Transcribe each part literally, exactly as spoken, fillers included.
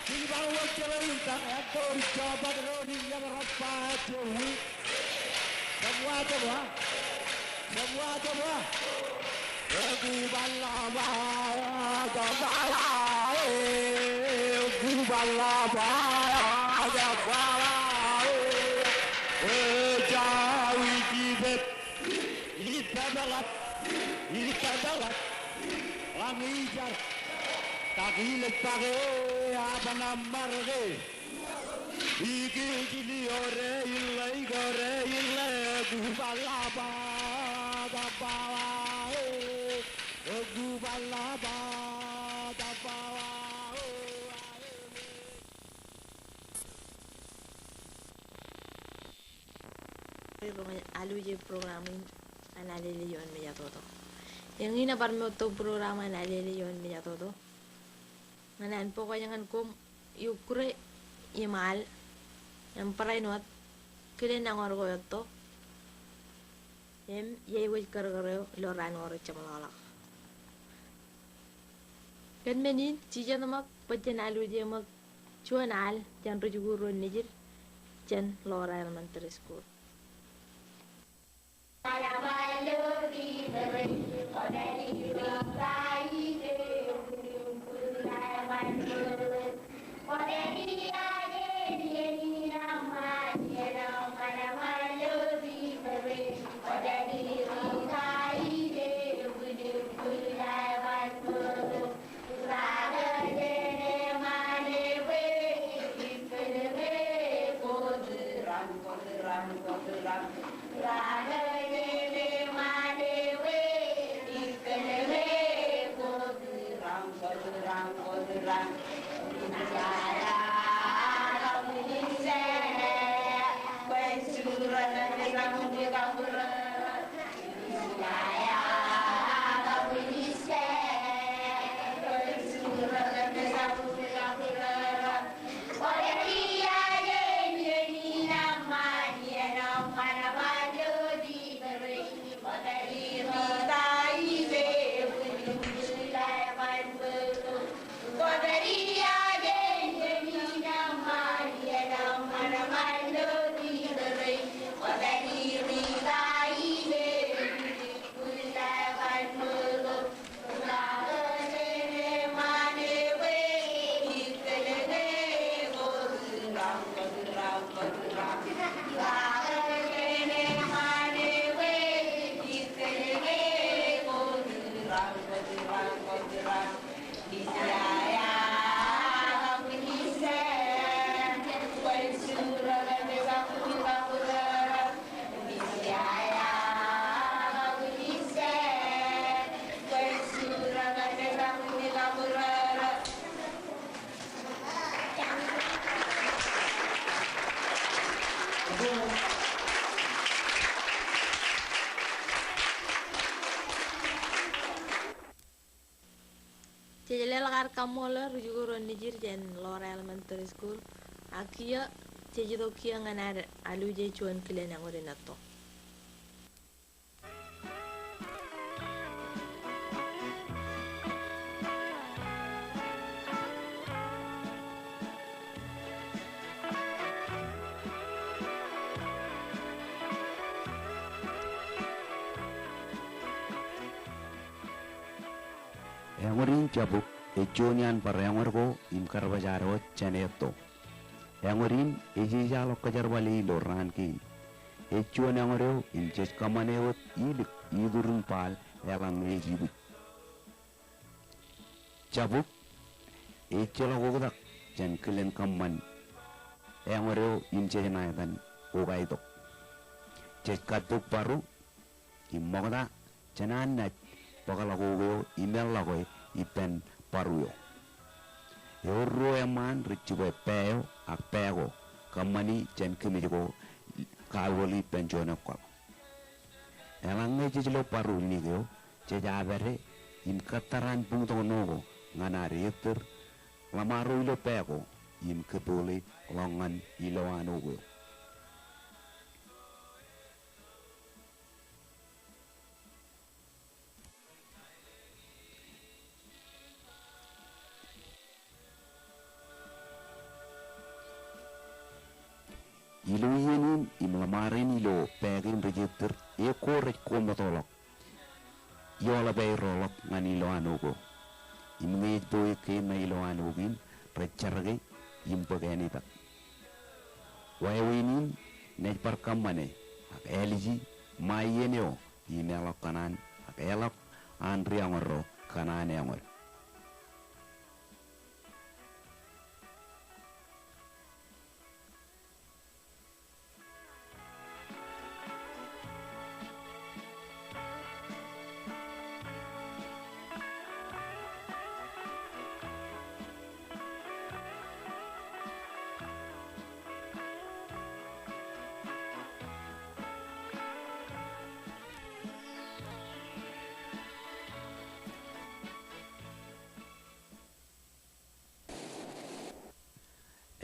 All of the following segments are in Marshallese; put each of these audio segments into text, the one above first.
Jilpañ wōt jeḷā in ta, āinwōt jọba doon in yabrak ba jewi. Jabwa, jabwa. Jabwa, jabwa. Ekubal ḷọk ba, jabwa, ekubal ḷọk ba, jabwa, ejja ijipet. Ij pepeḷap, ij pepeḷap, ḷañ ijar, tak ilej pake, aban aṃ marke. Ikijili ore ille, ore ille, ekubal ḷọk ba, jabwa, ekubal ḷọk ba, jabwa. Ri roñ aluje program in an Alele ioon mejatoto. Eñin ebar me wōt tok program an Alele ioon mejatoto. Ñan an bōk wōj ñan koṃ, iukkure im al im barāinwōt kilen ñan ḷọk ko etto im ieiwōj kōrkōr eo ilo raan ko rej jeṃḷọkḷọk. Kōn men in, jijet ṃōk bwe jen aluje ṃōk juon al jān ri-jikuuḷ ro nejid jān Lora Elementary School. Jej lelōñ ad kaṃṃoolol ri-jikuuḷ ro nejid jān Lora Elementary School, ak kiiō jej itok kiiō ñan ad aluje juon kilen eñood in etto. Eñood in jabōk ej juon iaan bar eñood ko im kōrpāj ad wōt jān etto. Eñood in ej ejaḷọk kōjerbale ilo raan kein. Ej juon eñood eo im jej kōṃṃane wōt ilik iturin baal eḷaññe ej ibwij. Jabōk ejjeḷọk oktak jān kilen kōṃṃan eñood eo im jej ṇa etan okaitok. Jej katbōk baru im ṃokta jān an naaj bōkḷọk oke eo im eḷḷọke ippān baru eo. Ewōr ruo eṃṃaan rej jibwe pā eo ak pā ko kōṃṃani jān kōmij ko kawiwōl ippān juon ekwōḷ. Eḷaññe jej lo baru ṇik eo, jej apāde im kōttar an buñtok ṇo ko ñan ad ettōr ḷōṃaro ilo pā ko im kōpoole ḷọk ñan ilowaan oke eo. Ilo iien in im ḷōṃaro in ilo pā kein rej ettōr, e ko rej koṃṃootḷọk ioḷap aer roḷọk ñan ilowaan eo ko. Im ñe ej bwe kein ṇa ilowaan eo kein, rej jerkakwe im bōk ānetak. Wāween in naaj bar kōṃṃane ak āliji ṃae iien eo im eḷọk kōṇaan ak eḷọk an ri-añōrro kōṇaan eañōd.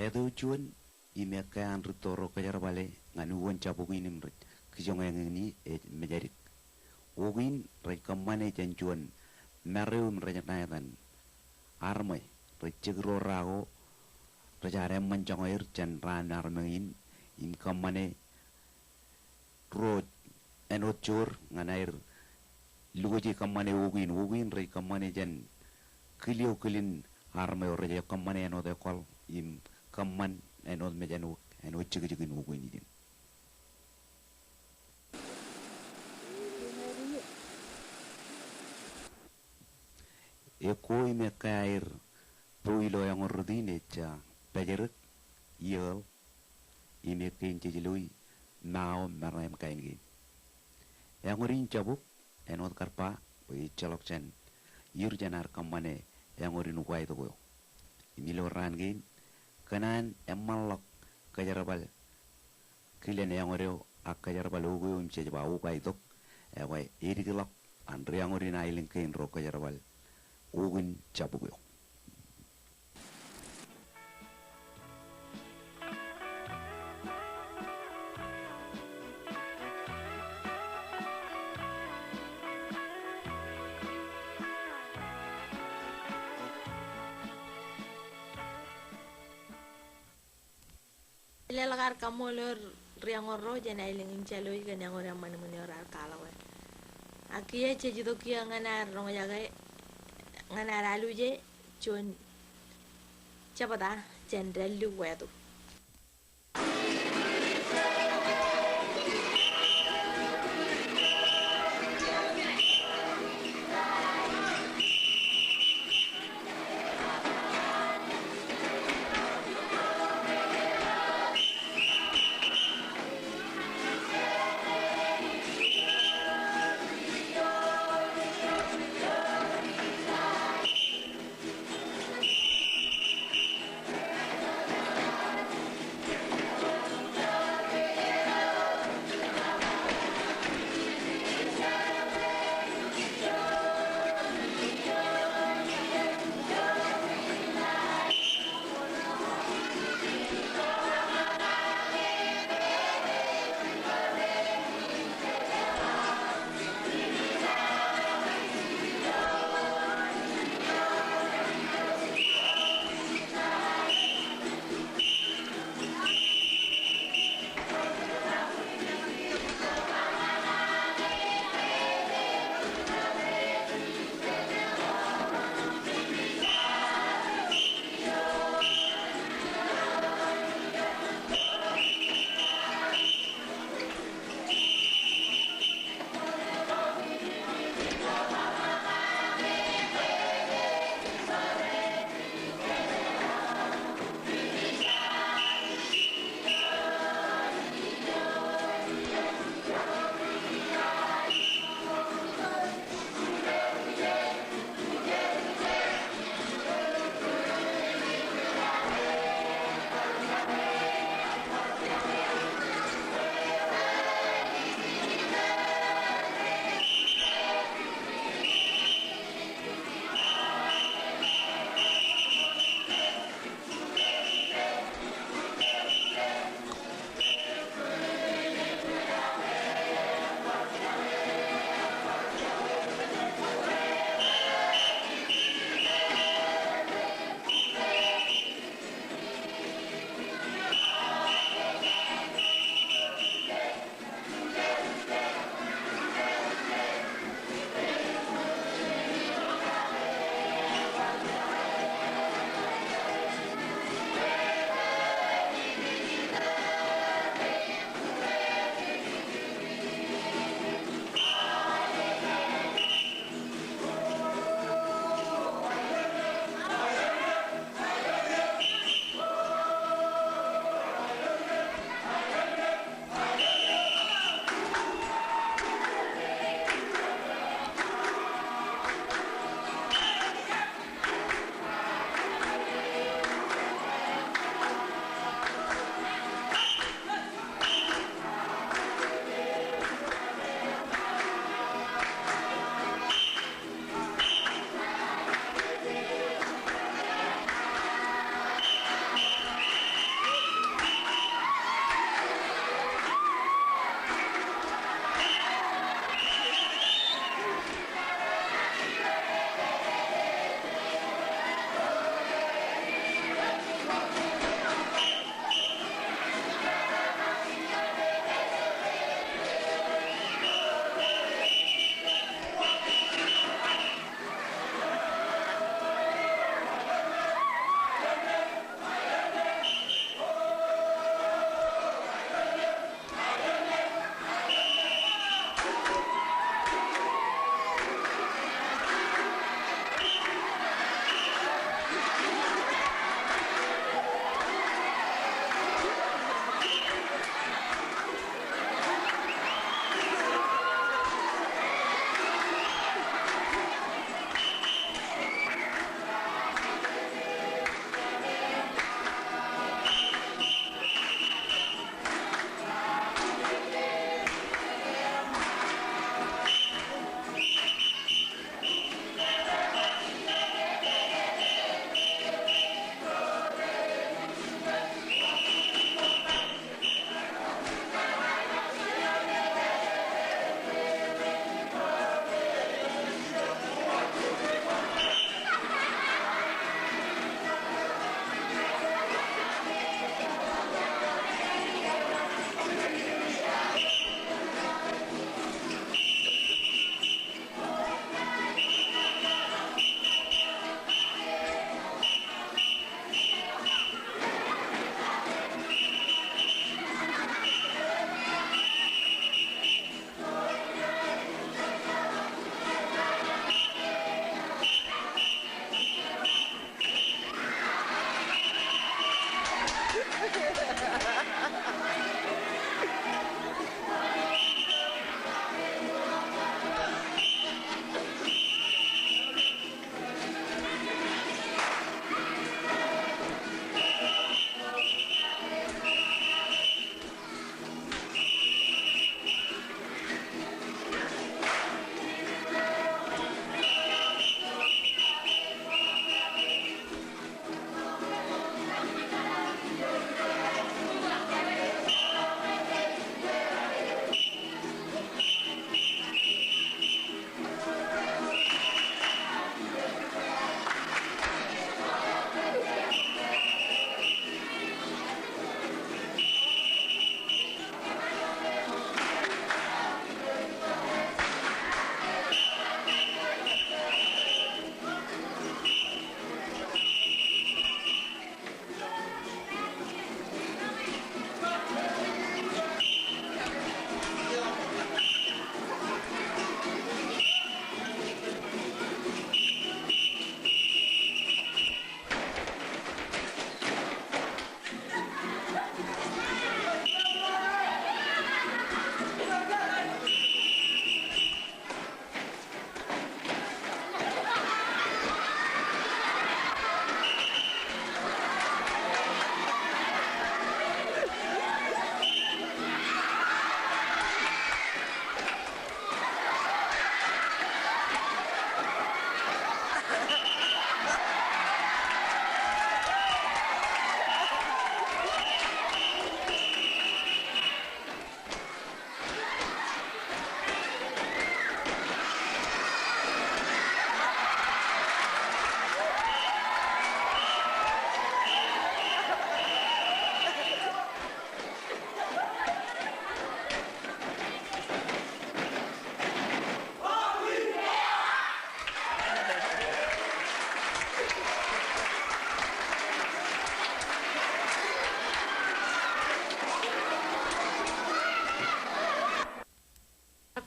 Eto juon im ekkā an rūtto ro kōjerbale ñan uwōn jabōk in im rej kijoñe ñan e ej Mejdik. Wōk in rej kōṃṃane jān juon maro im rej ṇa etan armej rej jekdọọr rā ko rej ad eṃṃan joñaer jān raan armej in im kōṃṃane ro āinwōt joor ñan aer lukwōj e kōṃṃane wōk in. Wōk in rej kōṃṃane jān kil eo kilin armej eo rej kōṃṃane āinwōt ekkoḷ im kōṃṃan āinwōt mejān wōk āinwōt jekjekin wōk in ijin. Ekwe im ekkā aer bo ilo eañour rot in ej, ah, Pājrōk, Ieḷ, im ekkein jej loi Mao, Mara im kain kein. Eañour in jabōk āinwōt kar ba bwe ejjeḷọk jān iur jān ad kōṃṃane eañour in ukaitok eo. Im ilo raan kein, kōn an eṃṃanḷọk kōjerbal kilen eañour eo ak kōjerbal wōk eo im jej ba ukaitok, ekwe edikḷọk an ri-añour in aelōñ kein ro kōjerbal wōk in jabōk eo. Leḷọk ad kaṃṃoolol ri-añourro jān aelōñ in Jālwōj kōn eañour eṃṃan ṃōn eo raar kwaḷọke. Ak kiiō jej itok kiiō ñan ad roñjake, ñan ad aluje juon jebta jān Rālik Wātu.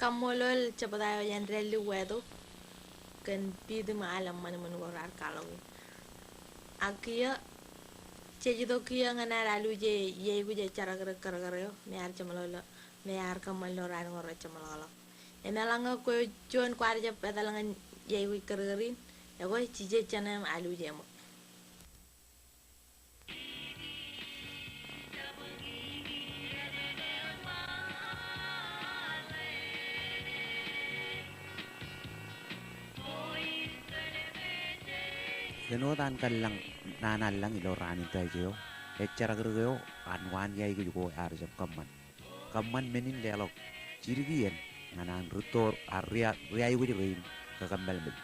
kaṃṃoolol jebta eo jān Delhi Weather kōn piit im al eṃṃan men ko raar kwaḷọk in. Ak kiiō, jej itok kiiō ñan ad aluje iāikuj ejjerakrōk kōrkōr eo me ear jeṃḷọk ilo, me ear kōṃṃan ilo raan ko rej jeṃḷọkḷọk. Im eḷaññe kwe juon kwaar jab etal ñan iāikuj kōrkōr in, ekwe jije jeṇe im aluje ṃōk. Kōn wōt an kōllañ, naan allañ ilo raan in Thursday eo, ejjerakrōk eo an waan iāikuj ko ear jab kōṃṃan. Kōṃṃan men in leḷọk jidik iien ñan an rūtto, a, ri-, riaikuj rein kakōmmeḷmeḷ.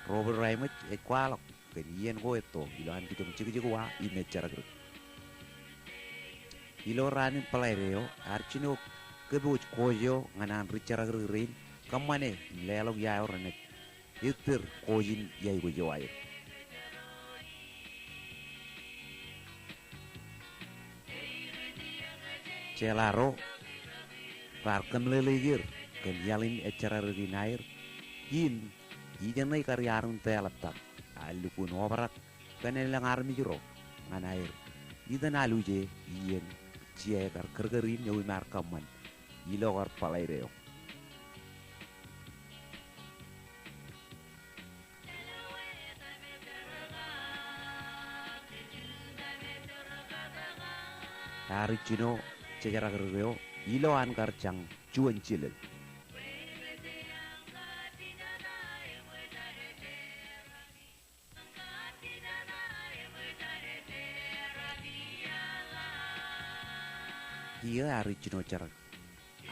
Robert Raimōj ej kwaḷọk kōn iien ko etto ilo an kijoñ jekjek wa im ejjerakrōk. Ilo raan in Bōḷaide eo, ear jino kōpooj coach eo ñan an ri jerakrōk rein kōṃṃane im leḷọk ia eo renaaj ettōr coach in iāikuj eo aer. Jeḷā ro raar kōmeḷeḷeik er kōn iaḷ in ejjerakrōk in aer, im ijeṇe kar iaar in tōḷaptak, ear lukkuun obrak kōn elōñ armej ro ñan aer itōn aluje iien jea kar kōrkōr in eo im ear kōṃṃan ilo kar Bōḷaide eo. Ear jino jejerakrōk eo ilo an kar jañ juon jelōl. Kiiō ear jino jerak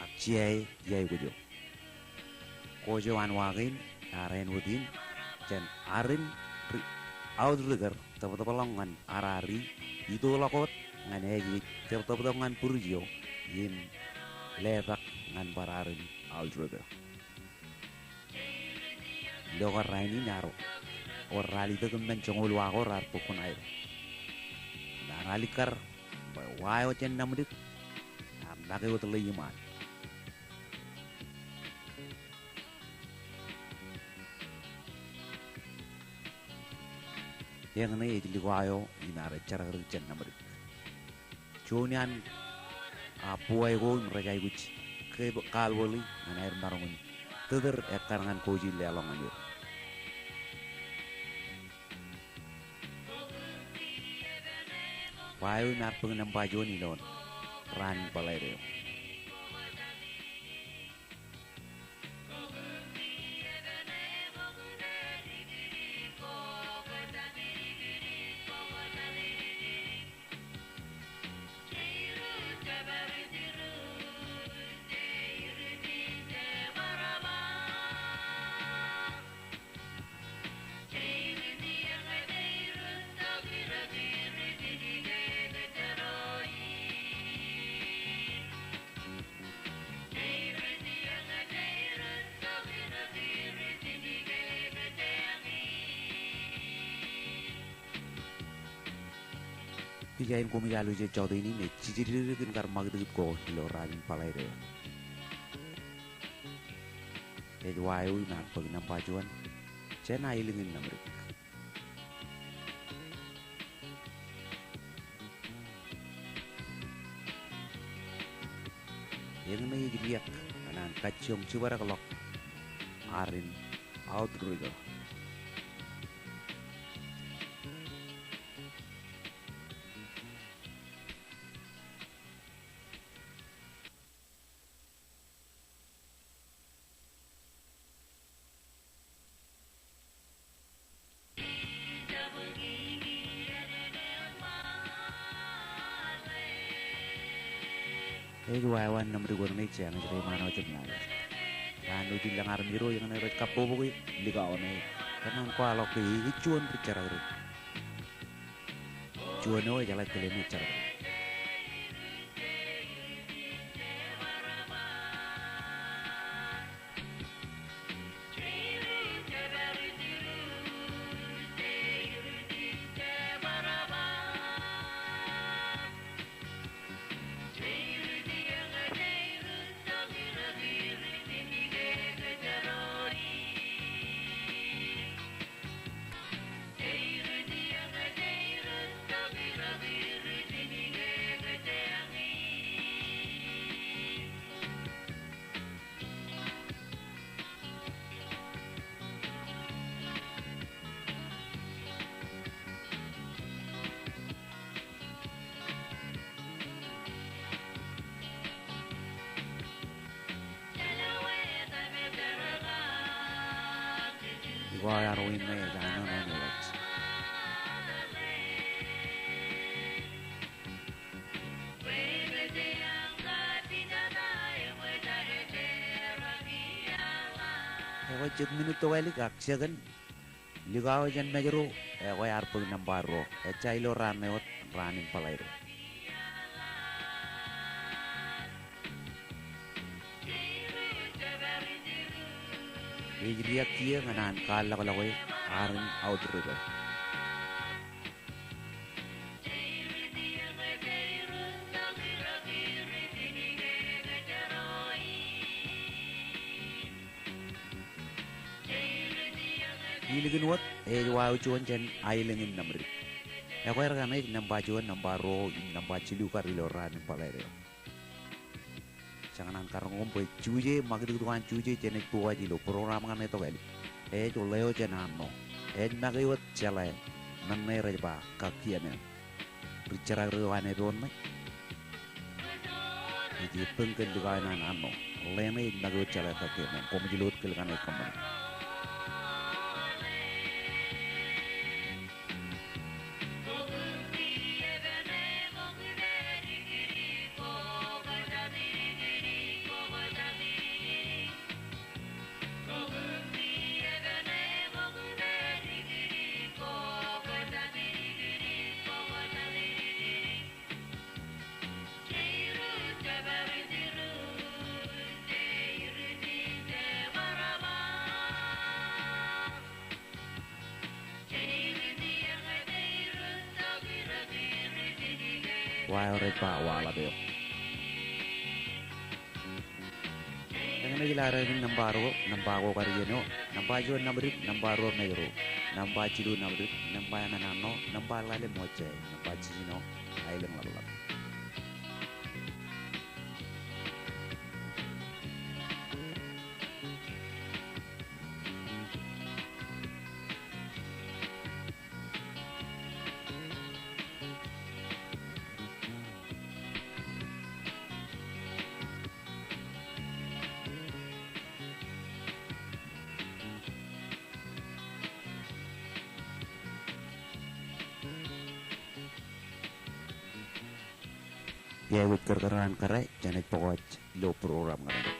ak jea e iāikuj eo. Coach eo an wa kein ear āinwōt in jān arin ri-, outrigger tōptōpḷọk ñan RRE, itoḷọk wōt ñan ājej tōptōpḷọk ñan būruj eo im letak ñan bar arin outrigger. Ilo kar rainin ear wōr ralitōk im men joñoul wa ko raar bōk kuṇaer. Im ear alikkar bwe wa eo jān Naṃdik ear make wōt ḷe iṃaan. Eñṇe ej likao eo im ear ejjerakrōk jān Naṃdik. Juon iaan, a, buwae ko im rej aikuj ke-, kaḷwōḷi ñan aer maroñ in tōtōr ekkar ñan coach in leḷọk ñan er. Wa eo im ear bōk nōṃba juon ilo raan in Bōḷaide eo. Kōj aer koṃij alwōj jọteen in ej jijidikdik in kar ṃakūtkūt ko ilo raan in Bōḷaide eo. Ej wa eo im ear bōk nōṃba juon jān aelōñ in Naṃdik. Eñṇe ej diak ñan an kajjioñ jibadekḷọk arin outrigger. Ej wa eo an Naṃdik wōt ṇe ej jeañ ej reiṃaanḷọk jān ḷaḷ. Ḷañḷọk ilo armej ro eñṇe rej kabbokbok likao ṇe kōn an kwaḷọk ke ej juon ri jerakrōk. Juon eo ejeḷā kile ṇe ejjerakrōk. Ḷọk ear win ṇe ej āinwōt ṇe ej. Ekwe jet minit tokālik ak second. Likao jān Mājro, ekwe ear bōk nōṃba ruo. Ejja ilo raan ṇe wōt, raan in Bōḷairo. Ej riak kiiō ñan an kaḷḷọkḷọk eo, Aaron Outrigger. Ilikin wōt ej wao juon jān aelōñ in Namdik. Ekwe er kaṇe ej nōṃba juon, nōṃba ruo im nōṃba jilu kar ilo raan in Bōḷairo. Jej kōṇaan karoñ koṃ bwe juje, ṃakūtkūt ko an juje jenaaj pukot ilo program kaṇe tokālik, ej ḷeo jān Anno. Ej make wōt jeḷā men ṇe rej ba Kakkiemem. Ri jerak ri eo an epoon ṇe ej eppān kōn likao in an Anno. Ḷe ṇe ej make wōt jeḷā Kakkiemem. Koṃij lo wōt kōl kaṇe kōṃṃani. Wa eo rej ba Waḷap Eok. Eñin ej lale eo, nōṃba ruo, nōṃba ko kar iien eo, nōṃba juon Namdik, nōṃba ruo Mājro, nōṃba jilu Namdik, nōṃba eṇ an Anno, nōṃba ḷalem Ojjae, nōṃba jiljino Aelōñḷapḷap. Iọkwe, kōrkōraan kōrā, jenaaj pukot ilo program kaṇe.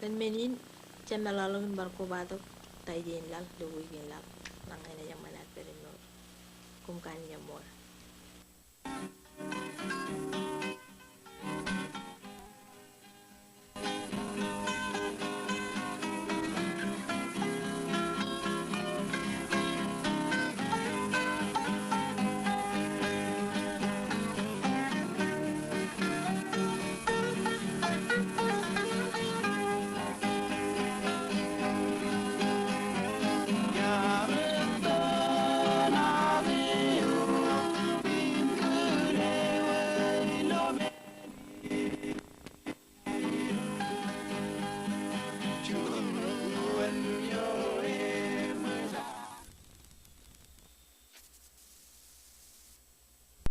Kōn men in, jab meḷọkḷọk in bar kobatok ta ijin laḷ, ilo wiik in laḷ, nañinmej eṃṃan ad pād im ṃool. Koṃ kanooj ṃool.